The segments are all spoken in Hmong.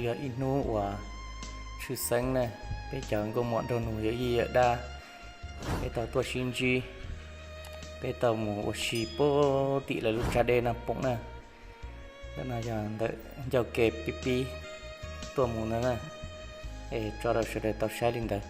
Yog ib hnub uas tshwj xeeb na, peb cov nkauj muam nraug nus yawm yij yawm dab, peb tau tuaj sib ntsib, peb tau mus ua si puag tim lawv lub tsag dej Naj Poom na. Ntawm no yog ntawm ncauj ke pib pib tuaj mus ntawd na, es tso rau sawv daws tau saib li ntawd.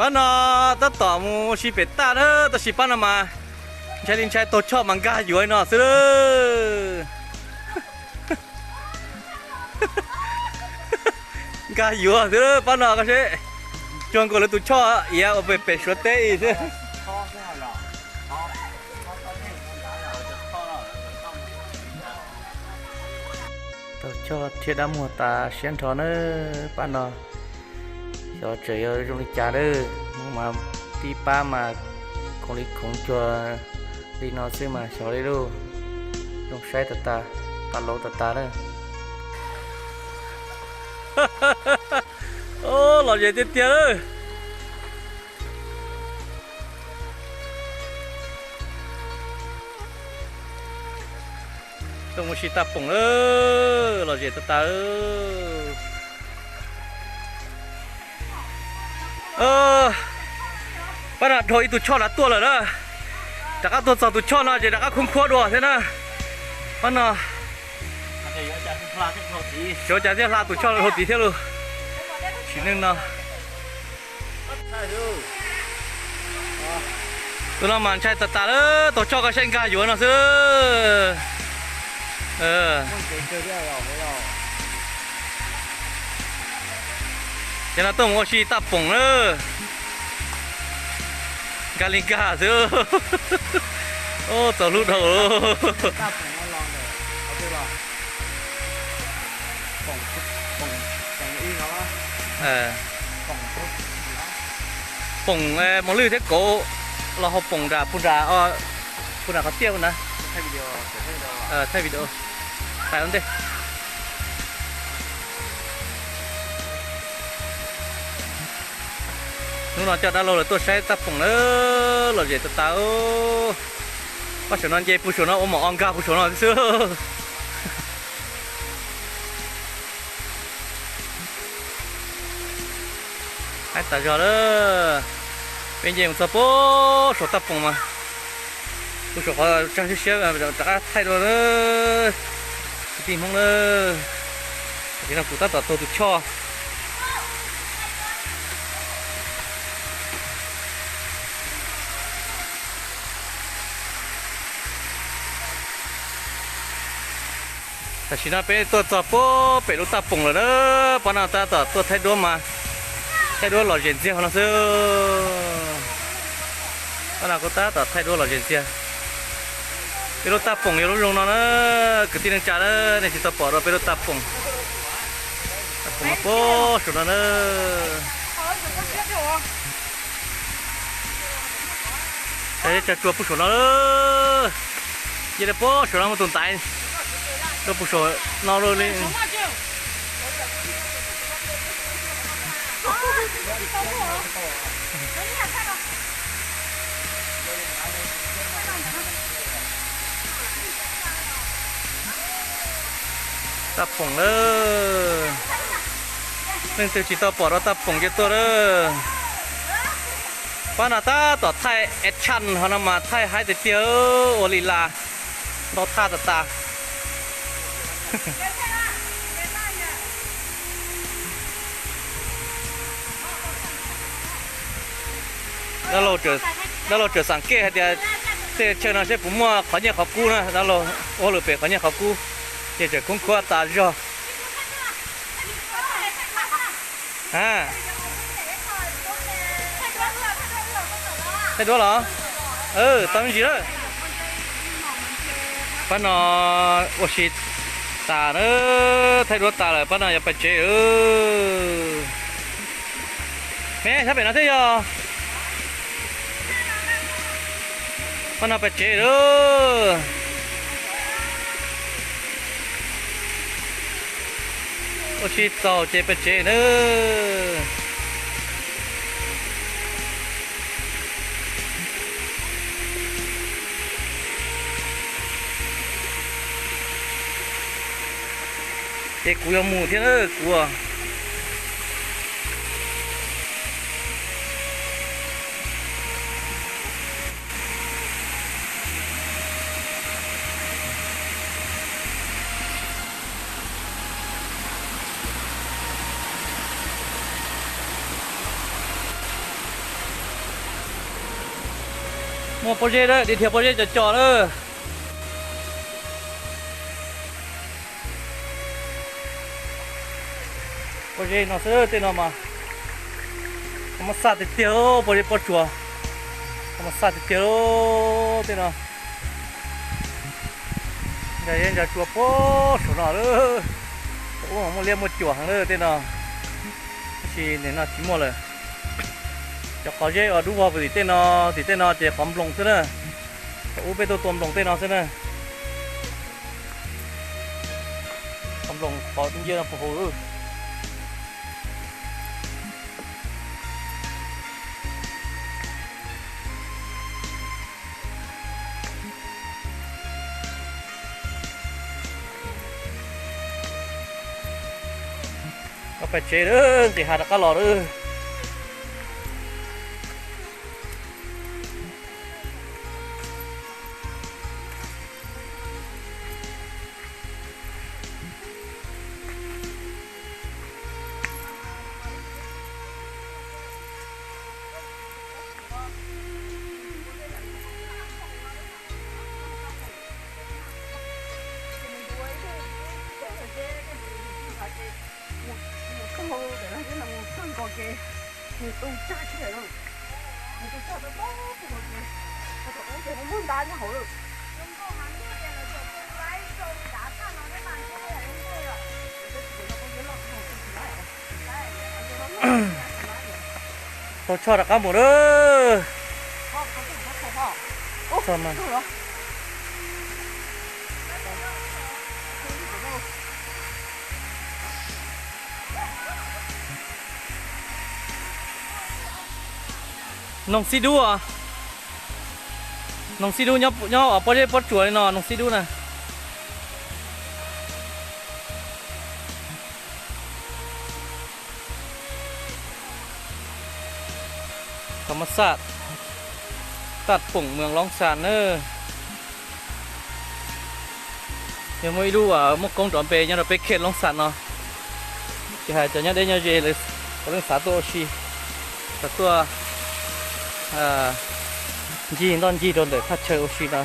Pab no tab tom mus ua si pem toj na, tab sis pab no mas ntshai li ntshai taug choj mas nkag yuav no xwb. Nkag yuav xwb pab no koj seb. Cuag nkaus lawv tus choj iav uas pem pem Suav teb xwb. Taug choj thiab dab muag tas siab nrho na pab no. Xyov tseem yuav zoo li cas lawm, hnub mas tib pab mas khoov li khoov cuag li no xwb mas xyov li lauj. Zoo saib tas tas, qab lauv tas tas na. Lom zem tiag tiag lawm. Tuaj mus ua si Taj Poom lawm, lom zem tas tas. Pab no dhau ib tug choj no tuaj lawm na. Rov qab tuaj txog tus choj no ces rov qab khoob khuab dua thiab na. Pab no xyov cas thiaj hla tus choj dhau tid thiab lauj. Sim neej no. Tus no mas ntshai tas tas lawm, taug choj koj saib nkag yuav no xwb. Ces no tuaj mus ua si Taj Poom na. Nkag li nkag xwb. Txaus hlub dhau. Poom mos lwj thiab kauv los hauv poom nram puag nram, puag nram qhov tiaj na. Thaij video, pais ua ntej. Hnub no coj dab laug lawv tuaj saib Taj Poom na, lom zem tas tas. Pab saum no nce puag saum no ua mom o nkag puag saum no xwb. Haib tas zog lawm. Peb nce mus txog puag saum Taj Poom mas, puag saum qhov tsag siab siab rov qab thaij dua na. Kwv tij Hmoob na, tam sim no kuv tab tom taug tus choj. Tam sim no peb tuaj txog puag pem lub Taj Poom lawm na. Pab no tab tom tuaj thaij duab mas, thaij duab lom zem ntxiag no xwb. Pab no kuv tab tom thaij duab lom zem ntxiag. Peb lub Taj Poom yog lub zoo no na, kwv tij neej tsa na, nej tsis tau pom dua peb lub Taj Poom. Taj Poom puag saum no na. Tsag tsua puag saum no. Nce rau puag saum no mus tus ntaiv, rau puag saum no li. Taj Poom lawm. Leej twg tsis tau pom rau Taj Poom ces tuaj lawm. Pab no tab tom thaij action ho no mas thaij haib tiag tiag, ua li las ntau thaj tas tas. Dab laug tseem xam kej hais tias tej chaw no seb puas muaj qhov nyiaj qhov kub na, dab laug ua lawm pem qhov nyiaj qhov kub, ces tseem khoob khuab tas zog. Thaij duab los? Tau me ntsis lawm. Pab no ua si tas na, thaij duab tas lawm, pab no yuav pais tsev. Me, sab pem no thiab yog? Pab no pais tsev lawm. Ua si txaus ces pais tsev nawb. Ces kuv yuav mus thiab na kuv. Muaj pob zeb, dim thiab pob zeb cov cos lawm. Pob zeb no xwb tej no mas. Qhov muaj xaj tiag tiag, pob zeb pob tsuas. Qhov muaj xaj tiag tiag tej no. Ntsa zeb ntsa tsua puag saum no lawm. Thaum ub mas muaj liab muaj cuam heev lawm tej no, tab sis nim no tsis muaj lawm. Cov qhov zeb uas dub vog tim tej no, tim tej no ces qhov nploos xwb na. Thaum ub peb tuaj tua nploos tej no xwb na. Qhov nploos qhov ncia no puag hauv. Pais tsev lawm, nqis hav rov qab los lawm. Tau choj rov qab mus lawm. Noog xib dub os. Noog xib dub nyob pob zeb pob tsuas li no, noog xib dub na. Thas mas xaj, Taj Poom, Moos Loos Xas na. Yog muaj ib lub muaj koob rov npe nyob rau peb khej Loos Xas no, ces hais cov nyob deb nyob ze lawv puav leej xav tuaj ua si, xav tuaj ncig ntoj ncig rau ntawm thaj chaw ua si no.